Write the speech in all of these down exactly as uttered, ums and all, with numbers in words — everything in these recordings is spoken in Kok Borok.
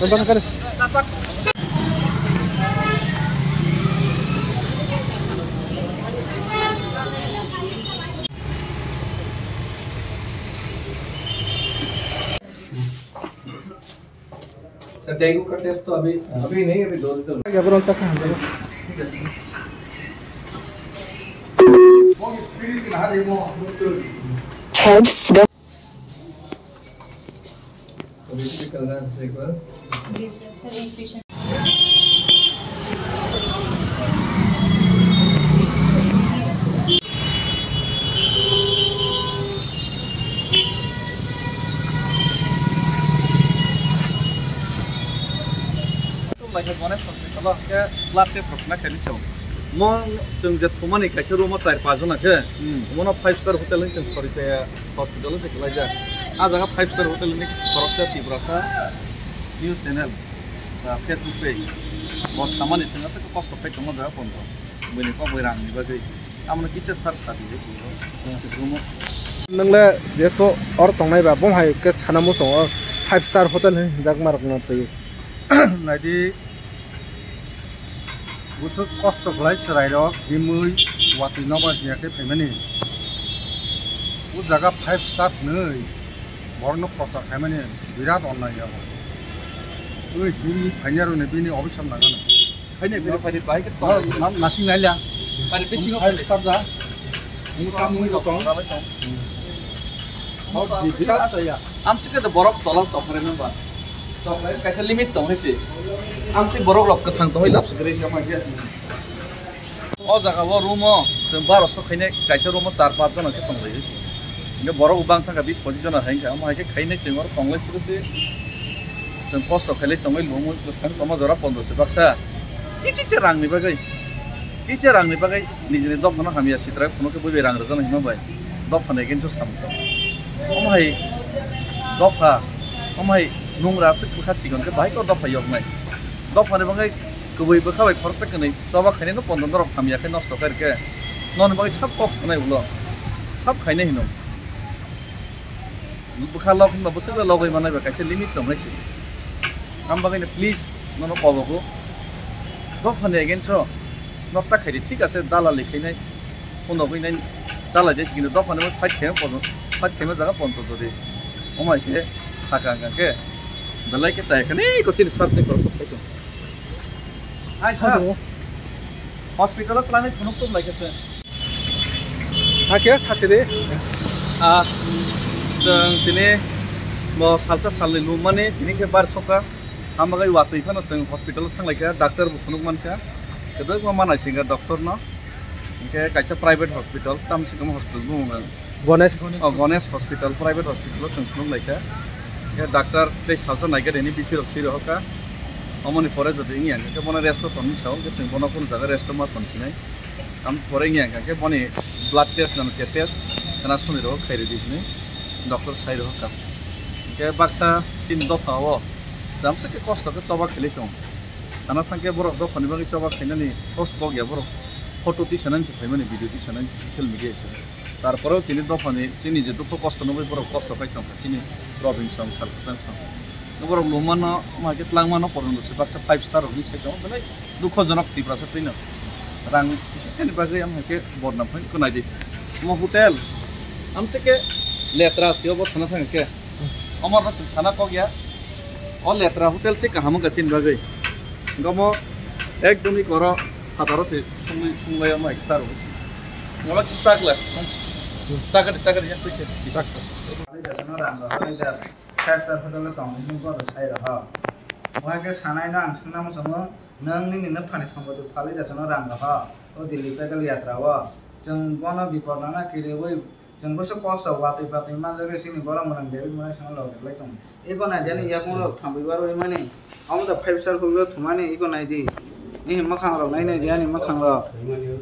Sir, dengue ka test to abhi, abhi nahi, abhi do din. Agar on sakha. Head. Tumlai khe Ganesh hospital o hwnkhe blood test rok khlai khaini chwng. Mo chwng je thumani kaisa room o char panch jona khe, hmm, omono five star hotel ni chwng sori khe hospital o se kwlaijak. A jaga five star hotel ni khoroksa Tiprasa news channel, ah, Facebook page. Bo samani chwng aswk kosto khai tongo jaga pondo. Buini kok bai rang ni bagwi. Amno kisa sar sadi je. Hmm. Room o. Nwngle jeto or tongnai ba, bong hai khe sana muchungo five star hotel hinjak ma rok no twi. Naidi, busuk kosto khlai chwrairok bimwi watwi nobar hiya khe phaimani. O jaga five star hwnwi borokno prochar khaimani birat onnai ya. Oi bimwi phainarokni bini obisam nangano. Khaina phiri phiri bahai khe tong. Nam nasing naila. Phiri bisingo five star ja. Mui tam mui rok tong. Hor di birat chaya. Amsike de borok tola tokre nang ba. Tokre kaisa limit tong hisi. Amtwi borok rok kwthang tongwi lap sikre se mai khe. O jaga o room o chwng baro so khaine kaisa room o char panch jona khe tong lai. Hingke borok bang thangkha bis pochis jona hai khe, amo hai khe khaine chwng oro tong lai siro se. Chwng kosto khailai tongwi lungwi bwskang tongma jora pondro se baksa. Kichi che rang ni bagwi. Kichi rang ni bagwi nijini dophano hamya sitra phunuk khe bui bai rang rwjana hima bai. Dophano against o samung tong. Omo hai dopha, omo hai nungra aswk bwkha chikon khe bahai khe o dopha yoknai. Dophani bagwi kwbwi bwkha bai khoroksa kwnwi choba khainai no pondro norok hamya khe nosto khairkhe. Noni bagwi sab kok sanai ulo. Sab khainai hino. Bwkha lok hinba bwswk le logwi manai ba kaisa limit tong hai se. Am bagwi no please nono kobogo. Dophani against o nokta khaidi thik ase dalali khainai. Phunugwi nai chalai de sikino dophani mo fight khe podo, fight khe jaga ponto jodi. Omai khe saka hwnkha khe belai khe chai khe ni ko chini sat ni korok phai tong. Hai sir. Hello. Hospital o twlangwi phunuk tum lai khe se. Hakhe sasi de. Ah, chwng tini bo salsa salni lum mani tini khe bar sokha. Hambagai watwi phano chwng hospital o thang lai kha, doctor bo phunuk man kha. Kwbangma manai singkha doctor no. Hinkhe kaisa private hospital, Tamsikam hospital bumo. Ganesh. Oh, Ganesh Hospital, private hospital o chwng phunuk lai kha. Hinkhe doctor tei salsa naikhe reni bithi rok swi rohor kha. Omoni pore jodi wngya hinkhe bono rest o tongwi sao, hinkhe chwng bono kunu jaga rest o ma tong sinai. Am pore wngya hinkhe boni blood test nang khe test khna soni rohor khai ridi hinwi doctor sai rohor kha. Hinkhe baksa chini dopha o chamsa khe kosto khe choba khelai tong. Sana thangkhe borok dophani bagwi choba khainani post kok ya borok photo tisanani se phaimani, video tisanani se social media se. Tarpore tini dophani chini je dukhu kosto nugwi borok kosto khai tongkha chini Robin song, Salkasang song. Borok lungmano, ma khe tlangmano porjonto se baksa five star rokni sai tongo, belai dukhojonok Tiprasa twino. Rang kisi sani bagwi ang hai khe bodnam khai kwnai di. Omo hotel, amse khe letra se obo sana thang khe. Omor no sana kok ya. O letra hotel se kaham wngkha chini bagwi. Gomo ekdom i koro phataro se sungwi, sungwi omo hai khe charwi. Ngala se chakla. Chakari, chakari ya, twi khe. Chak. Five star hotel o tongwi hwnwi bono sai rohor. Waikhe sanaino ang swngna muchungo, nwng nini nwphani sompoti phalwi jasano rang rohor. O Delhi pedal yatra o chwng bono bipor nangna kiriwi chwng bwswk kosto watwi patwi manjagwi chini borok mwnang David Murasano logi khlai tongo. Eko naidi ani yakung rok thambwi barwi mani. Omo da five star hotel o thumani eko naidi. Nini mwkhang rok nai naidi ani mwkhang rok.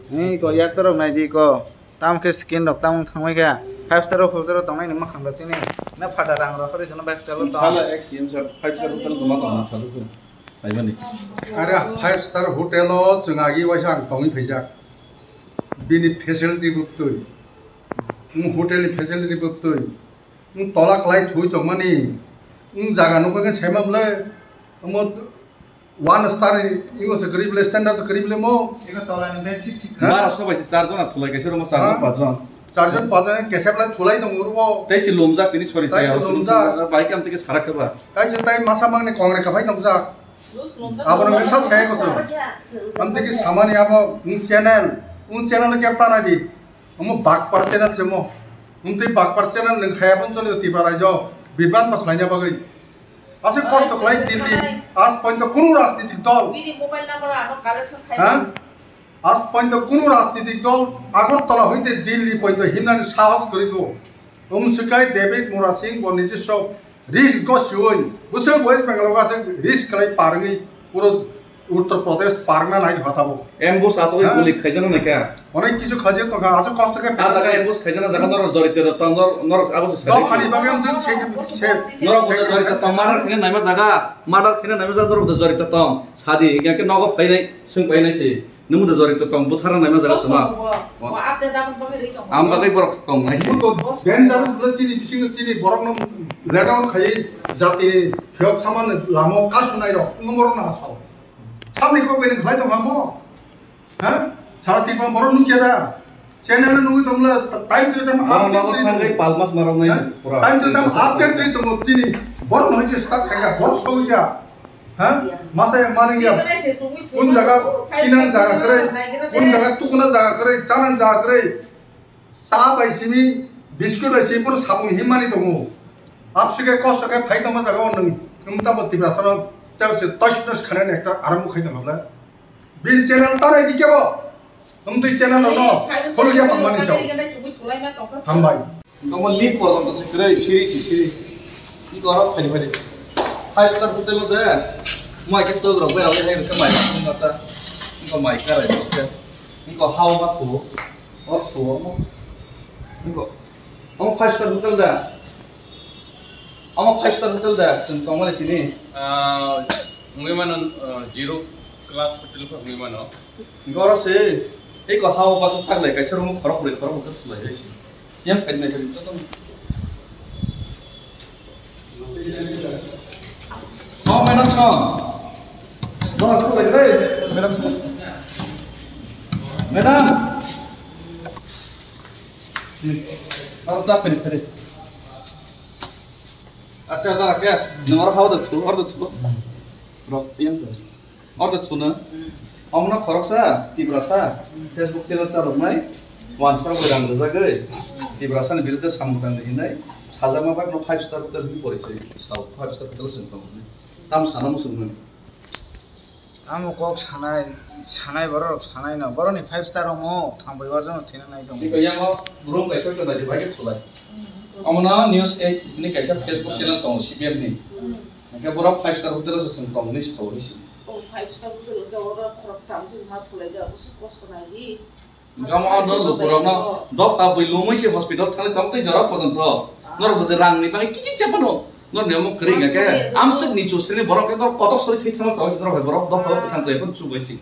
Nini eko yakta rok naidi eko. Tamo khe skin rok tamo thangwi khe five star o hotel o tongnai ni mwkhang da chini na phata rang rok khori chwngno five star o tong. Sala ek C M sir five star hotel tongma tongma sala se. Aibani. Are five star hotel o chwng agi waisa ang tongwi phaijak. Bini facility bo twi. Wng hotel ni facility bo twi. Wng tola klai thui tongmani. Wng jaga nukha khe saimanle. Omo one star ni, ego se kwrwi bwle, standard se kwrwi bwle mo. Ego tola ni bed sheet sheet. Ha? Bara sobai se char jona thulai kaisa room o char jon, ha? Pach jon. Char jon pach jon kesep lai thulai tongo oro. Tei se lumjak tini sori chaya. Tei se lumjak. Bai kam tike sarak keba. Tei se tai masa mangni kongre kaphai tongjak. Abo no sa saya ko. Am tike samani abo un channel, un channel no kep tanai di. Omo bakpar channel se mo. Wng twi bakpar channel nwng khaya phano choli o Tripura raijo. Bibran to khlaina bagwi. Aswk kosto khlai Delhi. As pointo kunu rajnitik dol. Bini mobile number ano collection khai. Ha? As pointo kunu rajnitik dol Agartala hoite Delhi pointo himnani sahos kwrwi kho. Wng swkai David Murasing bo nijiswa Risk go siwi, bwswk West Bengal o aswk risk khlai parwi puro Uttar Pradesh parna nai hota bo. Ambush aswk ha? Guli khaijana nai kha. Onek kisu khaijak tongkha, aswk kosto khe. A jaga ambush khaijana jaga norok jorito tong, nor-, norok abo se. Dophani bagwi amse se, se, norok se, jorito tong, murder khene naima jaga, murder khene naima jaga norok jorito tong. Sadi, hingke nogo phainai, swng phainai se. Nwng bo jorito tong, buthara naima jaga sima. Bo, bo update aboni bagwi ri tongo. Am bagwi borok tong nai se. Bo to dangerous bwle chini bisingo chini borokno let down khaiwi jatini phiyok samani lama o kasu nai rok, wng borok na asal. Samni kok bini khlai tong hamo? Ha? Sara Tripura borok nukya da? Channel nugwi tong le time to time borok update nogo ri thangwi tongo. Palmas marok nai se pura. Time to time update ri tongo chini. Borok no je start khaiya, borok sogya. Ha? Masa yang mana ya? Kun jaga kinan jaga kere, kun jaga tukuna jaga kere, chanan jaga kere. Sa bai simi, biscuit bai simi pun sapung himani tongo. Apsi ke kosto ke phai tongma jaga o nwng, nwng tamo Tiprasa no, tamo se tosh tosh khana ni ekta aram khai tongma bla. Bin channel ta nai di kebo. Nwng twi channel no, kholu ya mangmani chao. Hambai. Tongmo lift porjonto se kwrwi, siri si siri. Iko oro phai phai. Five star hotel o de. Mai ke tog rok bai rok hai ke mai masa. Iko mai ka rai rok ke. Iko hao ma thu. O thu mo. Iko. Omo five star hotel da. Omo five star hotel da. Chwng tongmani tini. Ah, wngwi mano, ah, zero class hotel khe wngwi mano. Goro se. Iko hao ma sa saglai kaisa room khorok bai khorok bai thulai hai se. Yang pet na kari chasam. Oh, madam song. Dor ko lagi re, madam song. Madam. Hmm. Aw sa peri peri. Acha, da kes. Nor hao da thu, or da thu. Rok tiang da. Ordo chuna. Ongno khoroksa Tiprasa Facebook channel chaloknai wansarok bai rang rwjagwi Tiprasani biruddhe samung tangdi hinwi sajakma bagno five star hotel hinwi porichoi sao, five star hotel se wng tongmani. Tam sana muchungmani. Tamo kok sanai, sanai borok sanai no. Borokni five star omo thangbai warjano thina nai tongo. Tiko yango room kaisa tona di bai thulai. Omono News eight ni kaisa Facebook channel tongo C P M ni. Hingke borok five star hotel o se chwng tong hinwi se tong hinwi se. O five star hotel hwnkhe oro khoroktham khe ma thulaijak, bwswk kosto nai di. Hingke omo o norok lukurokno dopha bui lumui se hospital thangwi tong tei jora porjonto. Ah. Norok jodi rangni bagwi kichik cha phano norni omo kwrwi hingkhe amswk ni chusrini borok khe norok kotor sori thwi thangma sawi se norok hai borok dopha o kwthang twi phano chubai se.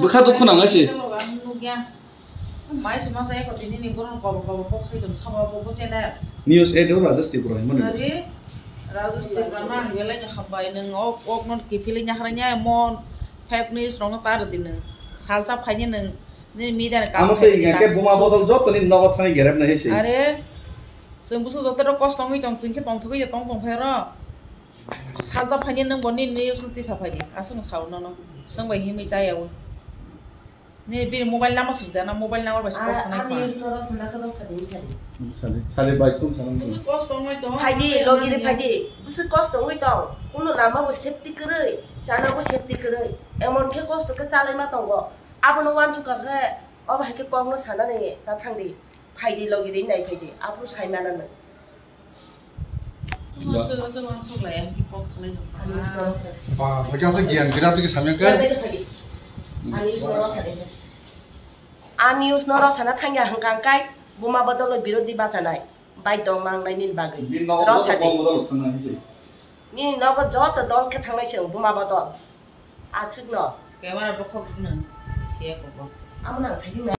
Bwkha dukhu nang ai se. Mai se masa eko tini ni borok kobo kobo kok sai tong sabo bo bo channel. News eight o Rajesh Tripura hinmani. Ari Rajesh Tripura nang belai ni hambai nang ok ok non kipili nyahra nya mon fake news rong tar di nang salsa phaini nang ni media ni kam. Amo tei hingke buma bodol joto ni nogo thani gerep nai se. Are chwng busu joto rok kosto wngwi tong chwng khe tong thugwi tong tong phai ro. Salsa phaini nang bo ni news tisa phaidi aswng sao nono swng bai himwi chaya wi. Nini bini mobile number swijak na, mobile number bai se kok sanai. Ani use noro sana khe dos sadi sadi. Sadi, sadi bai kum sana. Busu kosto wngwi tong. Phaidi, logi ri phaidi. Busu kosto wngwi tong. Kuno lama bo safety kwrwi, chana bo safety kwrwi. Emon khe kosto khe chalai ma tongo. Abono wansukha khe, obo hai khe kokno sana nai ta thangdi. Phaidi, logi ri nai phaidi. Aphuru sai mana nang. Ba, hwnkhe aswk giyan birat khe samya khe. Ani use no rw sana thangya hwnkha hwnkhe buma bodol birodhi bachanai bai dong mangnai nini bagwi. Rw sadi. Nini nogo joto dol khe thangnai se buma bodol. Aswkno. Camera bokhok no siya koko. Amo nang saising nai.